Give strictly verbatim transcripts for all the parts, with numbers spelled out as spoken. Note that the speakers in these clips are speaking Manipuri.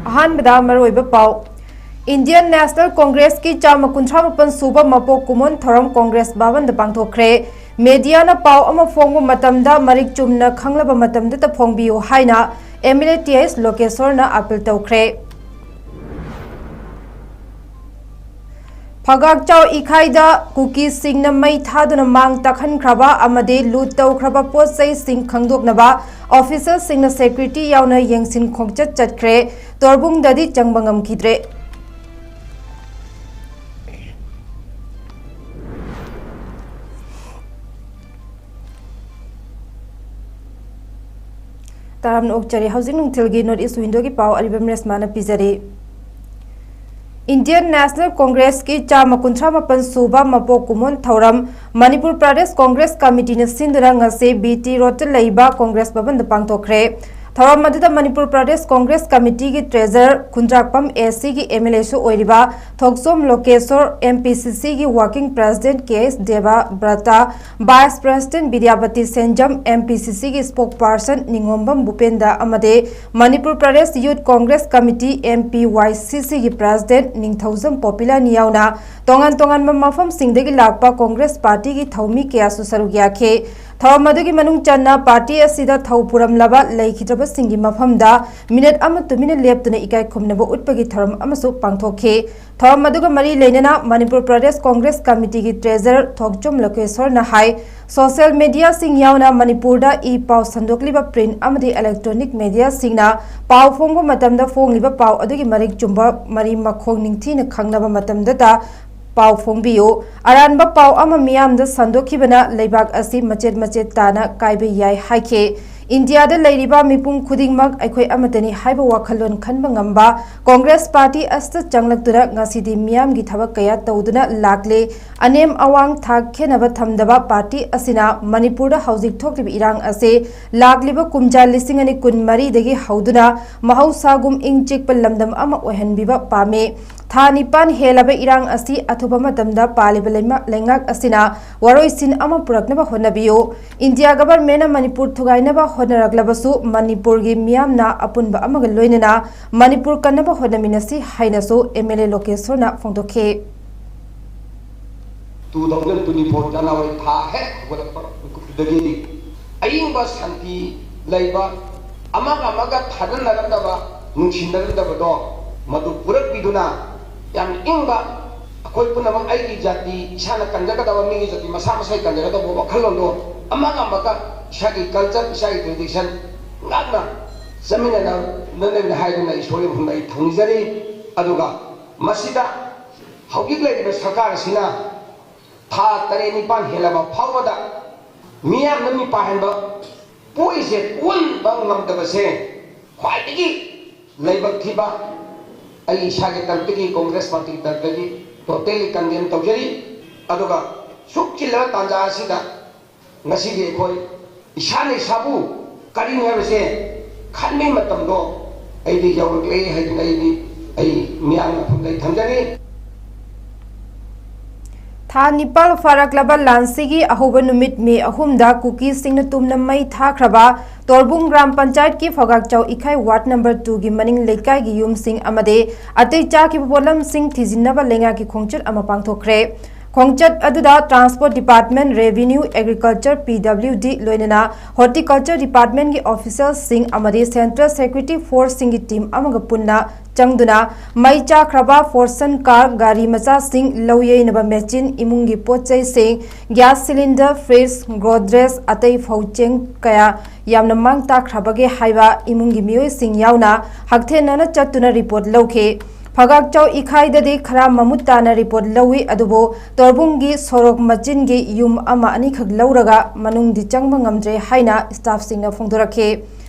ꯑꯍꯥꯟꯕꯗ ꯃꯔꯨꯑꯣꯏꯕ ꯄꯥꯎ꯫ Indian National Congressꯀꯤ ꯆꯥꯝꯃ ꯀꯨꯟꯊ꯭ꯔꯥ ꯃꯥꯄꯟ ꯁꯨꯕ ꯃꯄꯣꯛ ꯀꯨꯝꯑꯣꯟ ꯊꯧꯔꯝ ꯀꯣꯡꯒ꯭ꯔꯦꯁ ꯚꯕꯟꯗ ꯄꯥꯡꯊꯣꯛꯈ꯭ꯔꯦ꯫ Mediaꯅ ꯄꯥꯎ ꯑꯃ ꯐꯣꯡꯕ ꯃꯇꯝꯗ ꯃꯔꯤꯛ ꯆꯨꯝꯅ ꯈꯪꯂꯕ ꯃꯇꯝꯗꯇ ꯐꯣꯡꯕꯤꯌꯨ ꯍꯥꯏꯅ MLA ꯇꯤ ꯑꯦꯁ ꯂꯣꯀꯦꯁꯣꯔꯅ ꯑꯥꯄꯤꯜ ꯇꯧꯈ꯭ꯔꯦ꯫ ꯐꯒꯥꯛꯆꯥꯎ ꯏꯈꯥꯏꯗ ꯀꯨꯀꯤꯁꯤꯡꯅ ꯃꯩ ꯊꯥꯗꯨꯅ ꯃꯥꯡ ꯇꯥꯛꯍꯟꯈ꯭ꯔꯕ ꯑꯃꯗꯤ ꯂꯨꯠ ꯇꯧꯈ꯭ꯔꯕ ꯄꯣꯠ ꯆꯩꯁꯤꯡ ꯈꯪꯗꯣꯛꯅꯕ ꯑꯣꯐꯤꯁꯔꯁꯤꯡꯅ ꯁꯦꯀ꯭ꯌꯨꯔꯤꯇꯤ ꯌꯥꯎꯅ ꯌꯦꯡꯁꯤꯟ ꯈꯣꯡꯆꯠ ꯆꯠꯈ꯭ꯔꯦ꯫ ꯇꯣꯔꯕꯨꯡꯗꯗꯤ ꯆꯪꯕ ꯉꯝꯈꯤꯗ꯭ꯔꯦ꯫ ꯇꯥꯔꯝꯅ ꯑꯣꯛꯆꯔꯤ꯫ ꯍꯧꯖꯤꯛ ꯅꯨꯡꯊꯤꯜꯒꯤ North East Windowꯒꯤ ꯄꯥꯎ ꯑꯔꯤꯕꯝ ꯔꯦꯁꯃꯥꯅ ꯄꯤꯖꯔꯤ꯫ Indian National Congressꯀꯤ ꯆꯥꯝꯃ ꯀꯨꯟꯊ꯭ꯔꯥ ꯃꯥꯄꯟ ꯁꯨꯕ ꯃꯄꯣꯛ ꯀꯨꯝꯑꯣꯟ ꯊꯧꯔꯝ ꯃꯅꯤꯄꯨꯔ ꯄ꯭ꯔꯗꯦꯁ ꯀꯣꯡꯒ꯭ꯔꯦꯁ ꯀꯃꯤꯇꯤꯅ ꯁꯤꯟꯗꯨꯅ ꯉꯁꯤ ꯕꯤ ꯇꯤ ꯔꯣꯗꯇ ꯂꯩꯕ ꯀꯣꯡꯒ꯭ꯔꯦꯁ ꯚꯕꯟꯗ ꯄꯥꯡꯊꯣꯛꯈ꯭ꯔꯦ꯫ ꯊꯧꯔꯝ ꯑꯗꯨꯗ ꯃꯅꯤꯄꯨꯔ ꯄ꯭ꯔꯗꯦꯁ ꯀꯣꯡꯒ꯭ꯔꯦꯁ ꯀꯃꯤꯇꯤꯒꯤ ꯇ꯭ꯔꯦꯖꯔ ꯈꯨꯟꯗ꯭ꯔꯥꯛꯄꯝ ꯑꯦ ꯁꯤꯒꯤ MLAꯁꯨ ꯑꯣꯏꯔꯤꯕ ꯊꯣꯛꯆꯣꯝ ꯂꯣꯀꯦꯁꯣꯔ, MPCCꯒꯤ working president ꯀꯦ ꯑꯦꯁ ꯗꯦꯕ ꯕ꯭ꯔꯇ, vice president ꯕꯤꯗ꯭ꯌꯥꯄꯇꯤ ꯁꯦꯟꯖꯝ, MPCCꯒꯤ spokesperson ꯅꯤꯉꯣꯝꯕꯝ ꯚꯨꯄꯦꯟꯗ ꯑꯃꯗꯤ Manipur Pradesh youth Congress committee, MPYCCꯒꯤ president ꯅꯤꯡꯊꯧꯖꯝ ꯄꯣꯄꯤꯂꯥꯅꯤ ꯌꯥꯎꯅ ꯇꯣꯉꯥꯟ ꯇꯣꯉꯥꯟꯕ ꯃꯐꯝꯁꯤꯡꯗꯒꯤ ꯂꯥꯛꯄ ꯀꯣꯡꯒ꯭ꯔꯦꯁ ꯄꯥꯔꯇꯤꯒꯤ ꯊꯧꯃꯤ ꯀꯌꯥꯁꯨ ꯁꯔꯨꯛ ꯌꯥꯈꯤ꯫ ꯊꯧꯔꯝ ꯑꯗꯨꯒꯤ ꯃꯅꯨꯡ ꯆꯟꯅ ꯄꯥꯔꯇꯤ ꯑꯁꯤꯗ ꯊꯧ ꯄꯨꯔꯝꯂꯕ ꯂꯩꯈꯤꯗ꯭ꯔꯕꯁꯤꯡꯒꯤ ꯃꯐꯝꯗ ꯃꯤꯅꯠ ꯑꯃ ꯇꯨꯃꯤꯟꯅ ꯂꯦꯞꯇꯨꯅ ꯏꯀꯥꯏ ꯈꯨꯝꯅꯕ ꯎꯠꯄꯒꯤ ꯊꯧꯔꯝ ꯑꯃꯁꯨ ꯄꯥꯡꯊꯣꯛꯈꯤ꯫ ꯊꯧꯔꯝ ꯑꯗꯨꯒ ꯃꯔꯤ ꯂꯩꯅꯅ ꯃꯅꯤꯄꯨꯔ ꯄ꯭ꯔꯗꯦꯁ ꯀꯣꯡꯒ꯭ꯔꯦꯁ ꯀꯃꯤꯇꯤꯒꯤ ꯇ꯭ꯔꯦꯖꯔ ꯊꯣꯛꯆꯣꯝ ꯂꯣꯀꯦꯁꯣꯔꯅ ꯍꯥꯏ, social mediaꯁꯤꯡ ꯌꯥꯎꯅ ꯃꯅꯤꯄꯨꯔꯗ ꯏ ꯄꯥꯎ ꯁꯟꯗꯣꯛꯂꯤꯕ print ꯑꯃꯗꯤ electronic mediaꯁꯤꯡꯅ ꯄꯥꯎ ꯐꯣꯡꯕ ꯃꯇꯝꯗ ꯐꯣꯡꯂꯤꯕ ꯄꯥꯎ ꯑꯗꯨꯒꯤ ꯃꯔꯤꯛ ꯆꯨꯝꯕ ꯃꯔꯤ ꯃꯈꯣꯡ ꯅꯤꯡꯊꯤꯅ ꯈꯪꯅꯕ ꯃꯇꯝꯗꯇ ꯄꯥꯎ ꯐꯣꯡꯕꯤꯌꯨ꯫ ꯑꯔꯥꯟꯕ ꯄꯥꯎ ꯑꯃ ꯃꯤꯌꯥꯝꯗ ꯁꯟꯗꯣꯛꯈꯤꯕꯅ ꯂꯩꯕꯥꯛ ꯑꯁꯤ ꯃꯆꯦꯠ ꯃꯆꯦꯠ ꯇꯥꯅ ꯀꯥꯏꯕ ꯌꯥꯏ ꯍꯥꯏꯈꯤ꯫ ꯏꯟꯗꯤꯌꯥꯗ ꯂꯩꯔꯤꯕ ꯃꯤꯄꯨꯝ ꯈꯨꯗꯤꯡꯃꯛ ꯑꯩꯈꯣꯏ ꯑꯃꯠꯇꯅꯤ ꯍꯥꯏꯕ ꯋꯥꯈꯜꯂꯣꯟ ꯈꯟꯕ ꯉꯝꯕ ꯀꯣꯡꯒ꯭ꯔꯦꯁ ꯄꯥꯔꯇꯤ ꯑꯁꯤꯗ ꯆꯪꯂꯛꯇꯨꯅ ꯉꯁꯤꯗꯤ ꯃꯤꯌꯥꯝꯒꯤ ꯊꯕꯛ ꯀꯌꯥ ꯇꯧꯗꯨꯅ ꯂꯥꯛꯂꯦ꯫ ꯑꯅꯦꯝ ꯑꯋꯥꯡ ꯊꯥꯛ ꯈꯦꯠꯅꯕ ꯊꯝꯗꯕ ꯄꯥꯔꯇꯤ ꯑꯁꯤꯅ ꯃꯅꯤꯄꯨꯔꯗ ꯍꯧꯖꯤꯛ ꯊꯣꯛꯂꯤꯕ ꯏꯔꯥꯡ ꯑꯁꯤ ꯂꯥꯛꯂꯤꯕ ꯀꯨꯝꯖꯥ ꯂꯤꯁꯤꯡ ꯑꯅꯤ ꯀꯨꯟꯃꯔꯤꯗꯒꯤ ꯍꯧꯗꯨꯅ ꯃꯍꯧꯁꯥꯒꯨꯝ ꯏꯪ ꯆꯤꯛꯄ ꯂꯝꯗꯝ ꯑꯃ ꯑꯣꯏꯍꯟꯕꯤꯕ ꯄꯥꯝꯃꯤ꯫ ꯊꯥ ꯅꯤꯄꯥꯟ ꯍꯦꯜꯂꯕ ꯏꯔꯥꯡ ꯑꯁꯤ ꯑꯊꯨꯕ ꯃꯇꯝꯗ ꯄꯥꯜꯂꯤꯕ ꯂꯩꯃ-, ꯂꯩꯉꯥꯛ ꯑꯁꯤꯅ ꯋꯥꯔꯣꯏꯁꯤꯟ ꯑꯃ ꯄꯨꯔꯛꯅꯕ ꯍꯣꯠꯅꯕꯤꯌꯨ꯫ ꯏꯟꯗꯤꯌꯥ ꯒꯚꯔꯟꯃꯦꯟꯠꯅ ꯃꯅꯤꯄꯨꯔ ꯊꯨꯒꯥꯏꯅꯕ ꯍꯣꯠꯅꯔꯛꯂꯕꯁꯨ ꯃꯅꯤꯄꯨꯔꯒꯤ ꯃꯤꯌꯥꯝꯅ ꯑꯄꯨꯟꯕ ꯑꯃꯒ ꯂꯣꯏꯅꯅ ꯃꯅꯤꯄꯨꯔ ꯀꯟꯅꯕ ꯍꯣꯠꯅꯃꯤꯟꯅꯁꯤ ꯍꯥꯏꯅꯁꯨ ꯑꯦꯝ ꯑꯦꯜ ꯑꯦ ꯂꯣꯀꯦꯁ꯭ꯋꯔꯅ ꯐꯣꯡꯗꯣꯛꯈꯤ꯫ Two thousand twenty-four January ꯊꯥ ꯍꯦꯛ ꯍꯧꯒꯠꯂꯛꯄ ꯃꯤꯀꯨꯞꯇꯨꯗꯒꯤ ꯑꯏꯪꯕ ꯁꯥꯟꯇꯤ ꯂꯩꯕ, ꯑꯃꯒ ꯑꯃꯒ ꯊꯥꯖꯅꯔꯝꯗꯕ, ꯅꯨꯡꯁꯤꯅꯔꯝꯗꯕꯗꯣ ꯃꯗꯨ ꯄꯨꯔꯛꯄꯤꯗꯨꯅ ꯌꯥꯝ ꯏꯪꯕ, ꯑꯩꯈꯣꯏ ꯄꯨꯝꯅꯃꯛ ꯑꯩꯒꯤ ꯖꯥꯇꯤ, ꯏꯁꯥꯅ ꯀꯟꯖꯒꯗꯕ, ꯃꯤꯒꯤ ꯖꯥꯇꯤ ꯃꯁꯥ ꯃꯁꯥꯒꯤ ꯀꯟꯖꯒꯗꯕ ꯋꯥꯈꯜꯂꯣꯟꯗꯣ ꯑꯃꯒ ꯑꯃꯒ ꯏꯁꯥꯒꯤ culture, ꯏꯁꯥꯒꯤ tradition ꯉꯥꯛꯅ ꯆꯠꯃꯤꯟꯅꯅꯕꯅꯤ ꯍꯥꯏꯗꯨꯅ ꯏꯁꯣꯔꯒꯤ ꯃꯐꯝꯗ ꯑꯩ ꯊꯧꯅꯤꯖꯔꯤ꯫ ꯑꯗꯨꯒ ꯃꯁꯤꯗ ꯍꯧꯖꯤꯛ ꯂꯩꯔꯤꯕ ꯁꯔꯀꯥꯔ ꯑꯁꯤꯅ ꯊꯥ ꯇꯔꯦꯠ ꯅꯤꯄꯥꯟ ꯍꯦꯜꯂꯕ ꯐꯥꯎꯕꯗ ꯃꯤꯌꯥꯝꯅ ꯃꯤꯄꯥꯏꯍꯟꯕ ꯄꯣꯛꯏꯁꯦ, ꯀꯣꯟꯕ ꯉꯝꯗꯕꯁꯦ ꯈ꯭ꯋꯥꯏꯗꯒꯤ ꯂꯥꯏꯕꯛ ꯊꯤꯕ ꯑꯩ ꯏꯁꯥꯒꯤ ꯇꯔꯞꯇꯒꯤ, Congress Party ꯒꯤ ꯇꯔꯞꯇꯒꯤ totally condemn ꯇꯧꯖꯔꯤ꯫ ꯑꯗꯨꯒ ꯁꯨꯛ ꯆꯤꯜꯂꯕ ꯇꯥꯟꯖꯥ ꯑꯁꯤꯗ ꯉꯁꯤꯗꯤ ꯑꯩꯈꯣꯏ ꯏꯁꯥꯅ ꯏꯁꯥꯕꯨ ꯀꯔꯤꯅꯣ ꯍꯥꯏꯕꯁꯦ ꯈꯟꯕꯒꯤ ꯃꯇꯝꯗꯣ ꯑꯩꯗꯤ ꯌꯧꯔꯛꯂꯦ ꯍꯥꯏꯗꯨꯅ ꯑꯩꯗꯤ ꯑꯩ ꯃꯤꯌꯥꯝꯒꯤ ꯃꯐꯝꯗ ꯑꯩ ꯊꯝꯖꯔꯤ꯫ ꯊꯥ ꯅꯤꯄꯥꯜ ꯐꯥꯔꯛꯂꯕ ꯂꯥꯟꯁꯤꯒꯤ ꯑꯍꯧꯕ ꯅꯨꯃꯤꯠ ꯃꯦ ꯑꯍꯨꯝꯗ ꯀꯨꯀꯤꯁꯤꯡꯅ ꯇꯨꯝꯅ ꯃꯩ ꯊꯥꯈ꯭ꯔꯕ ꯇꯣꯔꯕꯨꯡ ꯒ꯭ꯔꯥꯝ ꯄꯟꯆꯥꯌꯠꯀꯤ ꯐꯒꯥꯛꯆꯥꯎ ꯏꯈꯥꯏ ꯋꯥꯔꯗ ꯅꯝꯕꯔ ꯇꯨꯒꯤ ꯃꯅꯤꯡ ꯂꯩꯀꯥꯏꯒꯤ ꯌꯨꯝꯁꯤꯡ ꯑꯃꯗꯤ ꯑꯇꯩ ꯆꯥꯈꯤꯕ ꯄꯣꯠꯂꯝꯁꯤꯡ ꯊꯤꯖꯤꯟꯅꯕ ꯂꯩꯉꯥꯛꯀꯤ ꯈꯣꯡꯆꯠ ꯑꯃ ꯄꯥꯡꯊꯣꯛꯈ꯭ꯔꯦ꯫ ꯈꯣꯡꯆꯠ ꯑꯗꯨꯗ Transport Department, Revenue, Agriculture, P W D ꯂꯣꯏꯅꯅ Horticulture Department ꯀꯤ official ꯁꯤꯡ ꯑꯃꯗꯤ Central Security Force ꯁꯤꯡꯒꯤ team ꯑꯃꯒ ꯄꯨꯟꯅ ꯆꯪꯗꯨꯅ ꯃꯩ ꯆꯥꯈ꯭ꯔꯕ Fortuner car, ꯒꯥꯔꯤ ꯃꯆꯥꯁꯤꯡ, ꯂꯧ ꯌꯩꯅꯕ machine, ꯏꯃꯨꯡꯒꯤ ꯄꯣꯠ ꯆꯩꯁꯤꯡ, gas cylinder, fridge, Godrej, ꯑꯇꯩ ꯐꯧ ꯆꯦꯡ ꯀꯌꯥ ꯌꯥꯝꯅ ꯃꯥꯡ ꯇꯥꯛꯈ꯭ꯔꯕꯒꯦ ꯍꯥꯏꯕ ꯏꯃꯨꯡꯒꯤ ꯃꯤꯑꯣꯏꯁꯤꯡ ꯌꯥꯎꯅ ꯍꯛꯊꯦꯡꯅꯅ ꯆꯠꯇꯨꯅ report ꯂꯧꯈꯤ꯫ ꯐꯒꯥꯛꯆꯥꯎ ꯏꯈꯥꯏꯗꯗꯤ ꯈꯔ ꯃꯃꯨꯠ ꯇꯥꯅ report ꯂꯧꯏ, ꯑꯗꯨꯕꯨ ꯇꯣꯔꯕꯨꯡꯒꯤ ꯁꯣꯔꯣꯛ ꯃꯆꯤꯟꯒꯤ ꯌꯨꯝ ꯑꯃ ꯑꯅꯤꯈꯛ ꯂꯧꯔꯒ ꯃꯅꯨꯡꯗꯤ ꯆꯪꯕ ꯉꯝꯗ꯭ꯔꯦ ꯍꯥꯏꯅ staff ꯁꯤꯡꯅ ꯐꯣꯡꯗꯣꯔꯛꯈꯤ꯫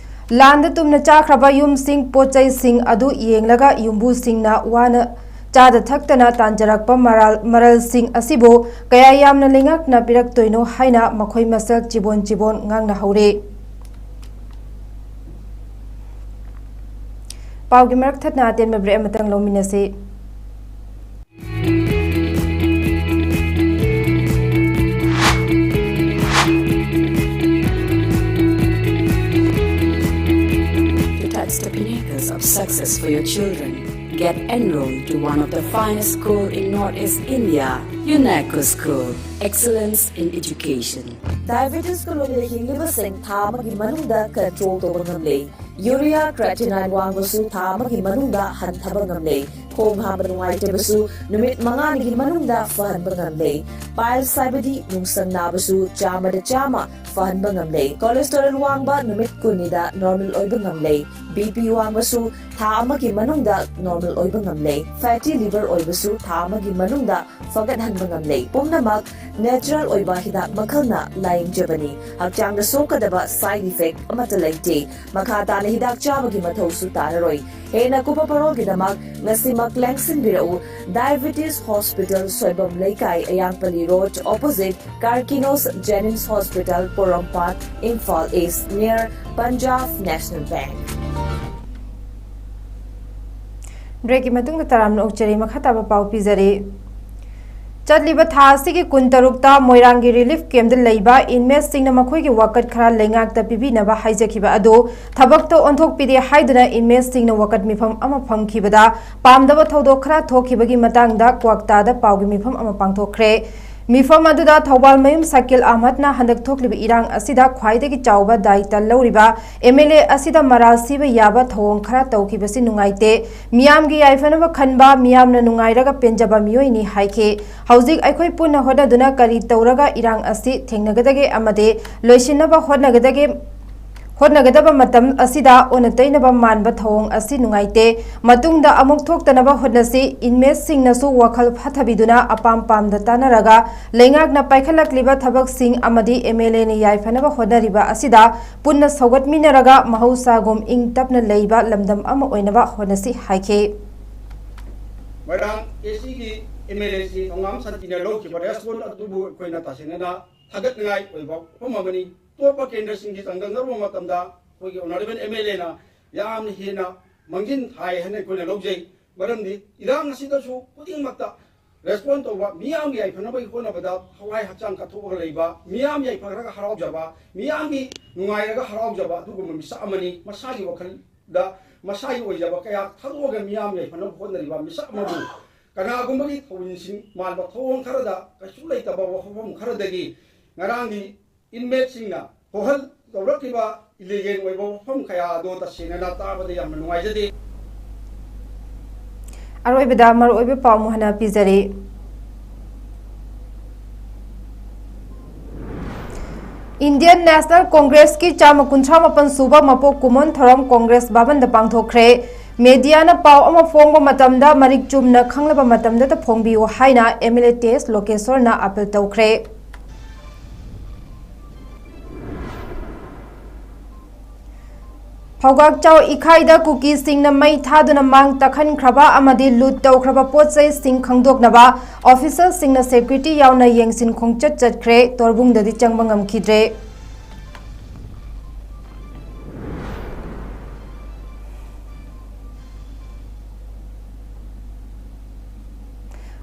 ꯂꯥꯟꯗ ꯇꯨꯝꯅ ꯆꯥꯈ꯭ꯔꯕ ꯌꯨꯝꯁꯤꯡ, ꯄꯣꯠ ꯆꯩꯁꯤꯡ ꯑꯗꯨ ꯌꯦꯡꯂꯒ ꯌꯨꯝꯕꯨꯁꯤꯡꯅ ꯋꯥꯅ ꯆꯥꯗ ꯊꯛꯇꯅ ꯇꯥꯟꯖꯔꯛꯄ ꯃꯔꯥꯜ-, ꯃꯔꯜꯁꯤꯡ ꯑꯁꯤꯕꯨ ꯀꯌꯥ ꯌꯥꯝꯅ ꯂꯩꯉꯥꯛꯅ ꯄꯤꯔꯛꯇꯣꯏꯅꯣ ꯍꯥꯏꯅ ꯃꯈꯣꯏ ꯃꯁꯦꯜ ꯆꯤꯕꯣꯟ ꯆꯤꯕꯣꯟ ꯉꯥꯡꯅꯍꯧꯔꯦ꯫ ꯄꯥꯎꯒꯤ ꯃꯔꯛ ꯊꯠꯅ ꯑꯇꯦꯟꯕ break ꯑꯃꯇꯪ ꯂꯧꯃꯤꯟꯅꯁꯤ꯫ the pinnacles of success for your children. Get enrolled to one of the finest school in Northeast India, UNESCO School. Excellence in education. Diabetes ꯀ ꯂꯣꯏꯅꯅ ꯍꯤꯡꯂꯤꯕꯁꯤꯡ ꯊꯥ ꯑꯃꯒꯤ ꯃꯅꯨꯡꯗ control ꯇꯧꯕ ꯉꯝꯂꯦ꯫ Urea creatinine ꯋꯥꯡꯕꯁꯨ ꯊꯥ ꯑꯃꯒꯤ ꯃꯅꯨꯡꯗ ꯍꯟꯊꯕ ꯉꯝꯂꯦ꯫ ꯈꯣꯡ ꯍꯥꯝꯕ ꯅꯨꯡꯉꯥꯏꯇꯕꯁꯨ ꯅꯨꯃꯤꯠ ꯃꯉꯥꯅꯤꯒꯤ ꯃꯅꯨꯡꯗ ꯐꯍꯟꯕ ꯉꯝꯂꯦ꯫ Piles ꯍꯥꯏꯕꯗꯤ ꯅꯨꯡꯁꯪ ꯅꯥꯕꯁꯨ ꯆꯥꯝꯃꯗ ꯆꯥꯝꯃ ꯐꯍꯟꯕ ꯉꯝꯂꯦ꯫ Cholesterol ꯋꯥꯡꯕ ꯅꯨꯃꯤꯠ ꯀꯨꯟꯅꯤꯗ normal ꯑꯣꯏꯕ ꯉꯝꯂꯦ꯫ BP ꯋꯥꯡꯕꯁꯨ ꯊꯥ ꯑꯃꯒꯤ ꯃꯅꯨꯡꯗ normal ꯑꯣꯏꯕ ꯉꯝꯂꯦ꯫ Fatty liver ꯑꯣꯏꯕꯁꯨ ꯊꯥ ꯑꯃꯒꯤ ꯃꯅꯨꯡꯗ ꯐꯒꯠꯍꯟꯕ ꯉꯝꯂꯦ꯫ ꯄꯨꯝꯅꯃꯛ natural ꯑꯣꯏꯕ ꯍꯤꯗꯥꯛ ꯃꯈꯜꯅ ꯂꯥꯌꯦꯡꯖꯕꯅꯤ꯫ ꯍꯛꯆꯥꯡꯗ ꯁꯣꯛꯀꯗꯕ side effect ꯑꯃꯠꯇ ꯂꯩꯇꯦ꯫ ꯃꯈꯥ ꯇꯥꯅ ꯍꯤꯗꯥꯛ ꯆꯥꯕꯒꯤ ꯃꯊꯧꯁꯨ ꯇꯥꯔꯔꯣꯏ꯫ ꯍꯦꯟꯅ ꯀꯨꯞꯄ ꯄꯔꯣꯜꯒꯤꯗꯃꯛ ꯉꯁꯤꯃꯛ ꯂꯦꯡꯁꯤꯟꯕꯤꯔꯛꯎ꯫ Diabetes Hospital, ꯁꯣꯏꯕꯝ ꯂꯩꯀꯥꯏ, ꯑꯌꯥꯡꯄꯜꯂꯤ Road, opposite Karkinos Jennings Hospital, ꯄꯣꯔꯣꯝꯄꯥꯠ, Imphal East, near Punjab National Bank. Break ꯀꯤ ꯃꯇꯨꯡꯗ ꯇꯔꯥꯝꯅ ꯑꯣꯛꯆꯔꯤ꯫ ꯃꯈꯥ ꯇꯥꯕ ꯄꯥꯎ ꯄꯤꯖꯔꯤ꯫ ꯆꯠꯂꯤꯕ ꯊꯥ ꯑꯁꯤꯒꯤ ꯀꯨꯟꯇꯔꯨꯛꯇ ꯃꯣꯏꯔꯥꯡꯒꯤ relief camp ꯇ ꯂꯩꯕ inmate ꯁꯤꯡꯅ ꯃꯈꯣꯏꯒꯤ ꯋꯥꯀꯠ ꯈꯔ ꯂꯩꯉꯥꯛꯇ ꯄꯤꯕꯤꯅꯕ ꯍꯥꯏꯖꯈꯤꯕ ꯑꯗꯨ ꯊꯕꯛꯇ ꯑꯣꯟꯊꯣꯛꯄꯤꯗꯦ ꯍꯥꯏꯗꯨꯅ inmate ꯁꯤꯡꯅ ꯋꯥꯀꯠ ꯃꯤꯐꯝ ꯑꯃ ꯐꯝꯈꯤꯕꯗ ꯄꯥꯝꯗꯕ ꯊꯧꯗꯣꯛ ꯈꯔ ꯊꯣꯛꯈꯤꯕꯒꯤ ꯃꯇꯥꯡꯗ ꯀ꯭ꯋꯥꯛꯇꯥꯗ ꯄꯥꯎꯒꯤ ꯃꯤꯐꯝ ꯑꯃ ꯄꯥꯡꯊꯣꯛꯈ꯭ꯔꯦ꯫ ꯃꯤꯐꯝ ꯑꯗꯨꯗ ꯊꯧꯕꯥꯜꯃꯌꯨꯝ ꯁꯀꯤꯜ ꯑꯍꯃꯗꯅ ꯍꯟꯗꯛ ꯊꯣꯛꯂꯤꯕ ꯏꯔꯥꯡ ꯑꯁꯤꯗ ꯈ꯭ꯋꯥꯏꯗꯒꯤ ꯆꯥꯎꯕ ꯗꯥꯌꯤꯇ꯭ꯋ ꯂꯧꯔꯤꯕ MLA ꯑꯁꯤꯗ ꯃꯔꯥꯜ ꯁꯤꯕ ꯌꯥꯕ ꯊꯧꯑꯣꯡ ꯈꯔ ꯇꯧꯈꯤꯕꯁꯤ ꯅꯨꯡꯉꯥꯏꯇꯦ꯫ ꯃꯤꯌꯥꯝꯒꯤ ꯌꯥꯏꯐꯅꯕ ꯈꯟꯕ, ꯃꯤꯌꯥꯝꯅ ꯅꯨꯡꯉꯥꯏꯔꯒ ꯄꯦꯟꯖꯕ ꯃꯤꯑꯣꯏꯅꯤ ꯍꯥꯏꯈꯤ꯫ ꯍꯧꯖꯤꯛ ꯑꯩꯈꯣꯏ ꯄꯨꯟꯅ ꯍꯣꯠꯅꯗꯨꯅ ꯀꯔꯤ ꯇꯧꯔꯒ ꯏꯔꯥꯡ ꯑꯁꯤ ꯊꯦꯡꯅꯒꯗꯒꯦ ꯑꯃꯗꯤ ꯂꯣꯏꯁꯤꯟꯅꯕ ꯍꯣꯠꯅꯒꯗꯒꯦ, ꯍꯣꯠꯅꯒꯗꯕ ꯃꯇꯝ ꯑꯁꯤꯗ ꯑꯣꯟꯅ ꯇꯩꯅꯕ ꯃꯥꯟꯕ ꯊꯧꯑꯣꯡ ꯑꯁꯤ ꯅꯨꯡꯉꯥꯏꯇꯦ꯫ ꯃꯇꯨꯡꯗ ꯑꯃꯨꯛ ꯊꯣꯛꯇꯅꯕ ꯍꯣꯠꯅꯁꯤ꯫ Inmate ꯁꯤꯡꯅꯁꯨ ꯋꯥꯈꯜ ꯐꯊꯕꯤꯗꯨꯅ ꯑꯄꯥꯝ ꯄꯥꯝꯗ ꯇꯥꯟꯅꯔꯒ ꯂꯩꯉꯥꯛꯅ ꯄꯥꯏꯈꯠꯂꯛꯂꯤꯕ ꯊꯕꯛꯁꯤꯡ ꯑꯃꯗꯤ MLA ꯅ ꯌꯥꯏꯐꯅꯕ ꯍꯣꯠꯅꯔꯤꯕ ꯑꯁꯤꯗ ꯄꯨꯟꯅ ꯁꯧꯒꯠꯃꯤꯟꯅꯔꯒ ꯃꯍꯧꯁꯥꯒꯨꯝ ꯏꯪ ꯇꯞꯅ ꯂꯩꯕ ꯂꯝꯗꯝ ꯑꯃ ꯑꯣꯏꯅꯕ ꯍꯣꯠꯅꯁꯤ ꯍꯥꯏꯈꯤ꯫ ꯃꯣꯏꯔꯥꯡ AC ꯒꯤ MLA ꯁꯤ ꯊꯧꯉꯥꯝ ꯁꯥꯟꯇꯤꯅ ꯂꯧꯈꯤꯕ response ꯑꯗꯨꯕꯨ ꯑꯩꯈꯣꯏꯅ ꯇꯁꯦꯡꯅ ꯊꯥꯒꯠꯅꯤꯡꯉꯥꯏ ꯑꯣꯏꯕ ꯋꯥꯐꯝ ꯑꯃꯅꯤ꯫ ꯑꯇꯣꯞꯄ ꯀꯦꯟꯗ꯭ꯔꯁꯤꯡꯒꯤ ꯆꯥꯡꯗꯝꯅꯔꯨꯕ ꯃꯇꯝꯗ ꯑꯩꯈꯣꯏꯒꯤ honourable MLA ꯅ ꯌꯥꯝꯅ ꯍꯦꯟꯅ ꯃꯥꯡꯖꯤꯟ ꯊꯥꯏ ꯍꯥꯏꯅ ꯑꯩꯈꯣꯏꯅ ꯂꯧꯖꯩ꯫ ꯃꯔꯝꯗꯤ ꯏꯔꯥꯡ ꯑꯁꯤꯗꯁꯨ ꯈꯨꯗꯤꯡꯃꯛꯇ response ꯇꯧꯕ, ꯃꯤꯌꯥꯝꯒꯤ ꯌꯥꯏꯐꯅꯕꯒꯤ ꯍꯣꯠꯅꯕꯗ ꯊꯋꯥꯏ ꯍꯛꯆꯥꯡ ꯀꯠꯊꯣꯛꯂꯒ ꯂꯩꯕ, ꯃꯤꯌꯥꯝ ꯌꯥꯏꯐꯔꯒ ꯍꯔꯥꯎꯖꯕ, ꯃꯤꯌꯥꯝꯒꯤ ꯅꯨꯡꯉꯥꯏꯔꯒ ꯍꯔꯥꯎꯖꯕ ꯑꯗꯨꯒꯨꯝꯕ ꯃꯤꯁꯛ ꯑꯃꯅꯤ꯫ ꯃꯁꯥꯒꯤ ꯋꯥꯈꯜ ꯗ ꯃꯁꯥꯒꯤ ꯑꯣꯏꯖꯕ ꯀꯌꯥ ꯊꯥꯗꯣꯛꯑꯒ ꯃꯤꯌꯥꯝ ꯌꯥꯏꯐꯅꯕ ꯍꯣꯠꯅꯔꯤꯕ ꯃꯤꯁꯛ ꯑꯃꯕꯨ ꯀꯅꯥꯒꯨꯝꯕꯒꯤ ꯊꯧꯃꯤꯜꯁꯤꯡ ꯃꯥꯟꯕ ꯊꯧꯑꯣꯡ ꯈꯔꯗ ꯀꯩꯁꯨ ꯂꯩꯇꯕ ꯋꯥꯐꯝ ꯈꯔꯗꯒꯤ ꯉꯔꯥꯡꯒꯤ inmateꯁꯤꯡꯅ ꯊꯣꯛꯍꯟ ꯇꯧꯔꯛꯈꯤꯕ illegal ꯑꯣꯏꯕ ꯋꯥꯐꯝ ꯀꯌꯥ ꯑꯗꯣ ꯇꯁꯦꯡꯅ ꯇꯥꯕꯗ ꯌꯥꯝꯅ ꯅꯨꯡꯉꯥꯏꯖꯗꯦ꯫ ꯑꯔꯣꯏꯕꯗ ꯃꯔꯨꯑꯣꯏꯕ ꯄꯥꯎ ꯑꯃꯨꯛ ꯍꯟꯅ ꯄꯤꯖꯔꯤ꯫ Indian National Congressꯀꯤ ꯆꯥꯝꯃ ꯀꯨꯟꯊ꯭ꯔꯥ ꯃꯥꯄꯟ ꯁꯨꯕ ꯃꯄꯣꯛ ꯀꯨꯝꯑꯣꯟ ꯊꯧꯔꯝ ꯀꯣꯡꯒ꯭ꯔꯦꯁ ꯚꯕꯟꯗ ꯄꯥꯡꯊꯣꯛꯈ꯭ꯔꯦ꯫ Mediaꯅ ꯄꯥꯎ ꯑꯃ ꯐꯣꯡꯕ ꯃꯇꯝꯗ ꯃꯔꯤꯛ ꯆꯨꯝꯅ ꯈꯪꯂꯕ ꯃꯇꯝꯗꯇ ꯐꯣꯡꯕꯤꯌꯨ ꯍꯥꯏꯅ MLA ꯇꯦꯖ ꯂꯣꯀꯦꯁꯣꯔꯅ appeal ꯇꯧꯈ꯭ꯔꯦ꯫ ꯐꯧꯒꯥꯛꯆꯥꯎ ꯏꯈꯥꯏꯗ ꯀꯨꯀꯤꯁꯤꯡꯅ ꯃꯩ ꯊꯥꯗꯨꯅ ꯃꯥꯡ ꯇꯥꯛꯍꯟꯈ꯭ꯔꯕ ꯑꯃꯗꯤ ꯂꯨꯠ ꯇꯧꯈ꯭ꯔꯕ ꯄꯣꯠ ꯆꯩꯁꯤꯡ ꯈꯪꯗꯣꯛꯅꯕ officialꯁꯤꯡꯅ security ꯌꯥꯎꯅ ꯌꯦꯡꯁꯤꯟ ꯈꯣꯡꯆꯠ ꯆꯠꯈ꯭ꯔꯦ꯫ ꯇꯣꯔꯕꯨꯡꯗꯗꯤ ꯆꯪꯕ ꯉꯝꯈꯤꯗ꯭ꯔꯦ꯫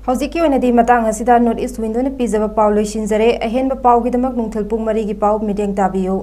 ꯍꯧꯖꯤꯛꯀꯤ ꯑꯣꯏꯅꯗꯤ ꯃꯇꯥꯡ ꯑꯁꯤꯗ North East Windowꯅ ꯄꯤꯖꯕ ꯄꯥꯎ ꯂꯣꯏꯁꯤꯟꯖꯔꯦ꯫ ꯑꯍꯦꯟꯕ ꯄꯥꯎꯒꯤꯗꯃꯛ ꯅꯨꯡꯊꯤꯜ ꯄꯨꯡ ꯃꯔꯤꯒꯤ ꯄꯥꯎ ꯃꯤꯠꯌꯦꯡ ꯇꯥꯕꯤꯌꯨ꯫